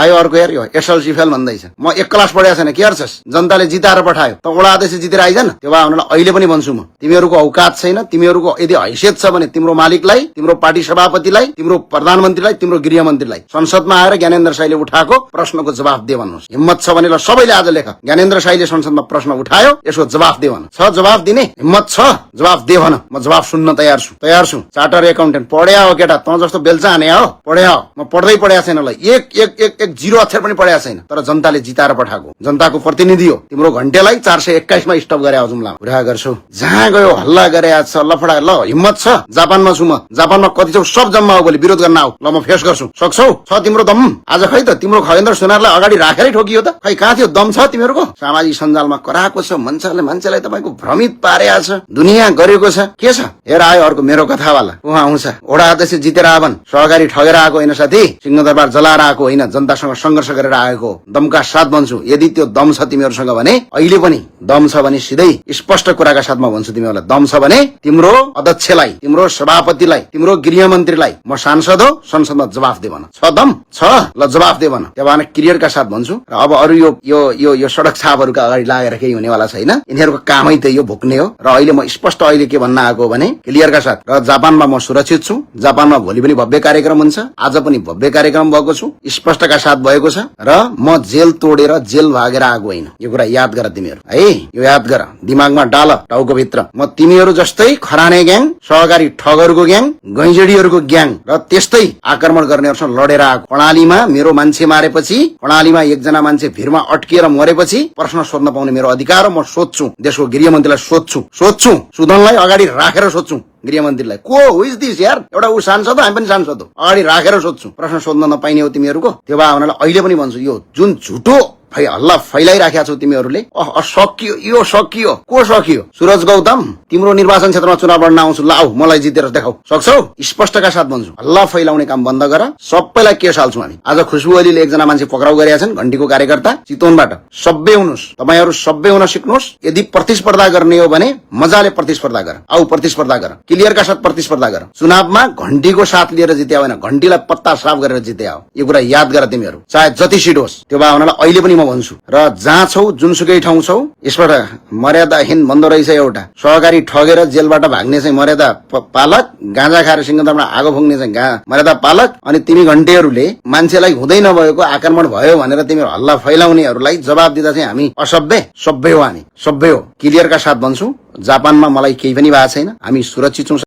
आयो अर्को हेर यो एसएलसी फेल भन्दैछ। म 1 क्लास पढेको छैन के गर्छस्, जनताले जिताएर पठायो त वडा अध्यक्ष जितेर आइज न। त्यो भए हुनलाई अहिले पनि भन्छु म, तिमीहरूको औकात छैन, तिमीहरूको यदि हैसियत छ भने तिम्रो मालिकलाई, तिम्रो पार्टी सभापतिलाई, तिम्रो प्रधानमन्त्रीलाई, तिम्रो गृहमन्त्रीलाई संसदमा आएर ज्ञानेन्द्र साईले उठाएको प्रश्नको जवाफ दे भन्नुहोस्। हिम्मत छ भने ल सबैले आज लेख, ज्ञानेन्द्र साईले संसदमा प्रश्न उठायो, यसको जवाफ दे भन। छ जवाफ दिने हिम्मत छ, जवाफ दे भन, म जवाफ सुन्न तयार छु। चार्टर एकाउन्टेन्ट पढ्या हो केटा, त जस्तो बेल्चा हाने हो, पढ्या हो। म पढ्दै पढेको छैन ल, एक जिरो अक्षर पनि पढेको छैन, तर जनताले जिताएर पठाएको जनताको प्रतिनिधि हो। तिम्रो घण्टेलाई 421 मा स्टप गरे जुम्ला कुरा गर्छौ, जहाँ गयो हल्ला गरे छ लफडा। ल हिम्मत छ, जापानमा छु म, जापानमा कति छौ सब जम्मा हो, भोलि विरोध गर्न आऊ, ल म फेस गर्छु। सक्छौ? छ तिम्रो दम? आज खै त तिम्रो खगेन्द्र सुनारलाई अगाडि राखेरै ठोकियो त, खै कहाँ थियो दम? छ तिमीहरूको सामाजिक सञ्जालमा कराएको छ, मान्छेलाई तपाईको भ्रमित पारेको छ, दुनियाँ गरेको छ। के छ हेर, आयो अर्को मेरो कथावाला उहाँ आउँछ। वडा अध्यक्ष जितेर आवन, सहकारी ठगेर आएको होइन साथी, सिंहदरबार जलाएर आएको होइन, जनतासँग संघर्ष गरेर आएको। दमका साथ भन्छु, यदि त्यो दम छ तिमीहरूसँग भने, अहिले पनि दम छ भने सिधै स्पष्ट कुराका साथमा भन्छु तिमीहरूलाई, दम छ भने तिम्रो अध्यक्षलाई, तिम्रो सभापतिलाई, तिम्रो गृहमन्त्रीलाई म सांसद हो, संसदमा जवाफ दे भन। छ दम? छ, ल जवाफ दे भन। त्यो भएन क्लियरका साथ भन्छु। र अब अरू यो सडक छापहरूका अगाडि लागेर केही हुनेवाला छैन, यिनीहरूको कामै त यो भुक्ने हो। र अहिले म स्पष्ट अहिले के भन्न आएको भने क्लियरका साथ, र जापानमा म सुरक्षित छु, जापानमा भोलि पनि भव्य कार्यक्रम हुन्छ, आज पनि भव्य कार्यक्रम भएको छु, स्पष्टका साथ भएको छ। र म जेल तोडेर जेल भागेर आएको होइन, यो कुरा याद गर तिमीहरू है, यो याद गर, दिमागमा डाल, टाउको भित्र। म तिमीहरू जस्तै खराने ग्याङ, सहकारी ठगहरूको ग्याङ, गैंजडीहरूको ग्याङ र त्यस्तै आक्रमण गर्नेहरूसँग लडेर आएको। कर्णालीमा मेरो मान्छे मारेपछि, कर्णालीमा एकजना मान्छे भिरमा अट्किएर मरेपछि प्रश्न सोध्न पाउने मेरो अधिकार हो। म सोध्छु, देशको गृहमन्त्रीलाई सोध्छु, सुदनलाई अगाडि राखेर सोध्छु, गृहमन्त्रीलाई को हु इज दिस यार, एउटा ऊ सांसद हो, हामी पनि सांसद हो, अगाडि राखेर सोध्छु। प्रश्न सोध्न नपाइने हो तिमीहरूको। त्यो भए हुनाले अहिले पनि भन्छु, यो जुन झुटो हल्ला फैलाइराखेका छौ तिमीहरूले, सकियो, यो सकियो, को सकियो? सूरज गौतम, तिम्रो निर्वाचन क्षेत्रमा चुनाव लड्न आउँछु, ल आऊ मलाई जितेर देखाऊ। सक्छौ? स्पष्टका साथ भन्छु, हल्ला फैलाउने काम बन्द गर, सबैलाई केस हाल्छौ हामी। आज खुशबु ओलीले एकजना मान्छे पक्राउ गरेका छन्, घण्टीको कार्यकर्ता, चितवनबाट। सभ्य हुनुहोस्, तपाईहरू सभ्य हुन सिक्नुहोस्। यदि प्रतिस्पर्धा गर्ने हो भने मजाले प्रतिस्पर्धा गर, आऊ प्रतिस्पर्धा गर, क्लियरका साथ प्रतिस्पर्धा गर। चुनावमा घण्टीको साथ लिएर जित्या होइन, घण्टीलाई पत्ता साफ गरेर जित्या हो। यो कुरा याद गर तिमीहरू, चाहे जति सिट होस्। त्यो भए हुनाले अहिले पनि म भन्छु, र जहाँ छौ, जुनसुकै ठाउँ छौ, यसबाट मर्यादाहीन भन्दो रहेछ एउटा। सहकारी ठगेर जेलबाट भाग्ने चाहिँ मर्यादा पालक, गाँजा खाएर सिंहदरबारमा आगो फुक्ने चाहिँ मर्यादा पालक, अनि तिमी घण्टेहरूले मान्छेलाई हुँदै नभएको आक्रमण भयो भनेर तिमीहरू हल्ला फैलाउनेहरूलाई जवाब दिँदा चाहिँ हामी सभ्य हो, हामी सभ्य हो। क्लियरका साथ भन्छु, जापानमा मलाई केही पनि भएको छैन, हामी सुरक्षित छौं।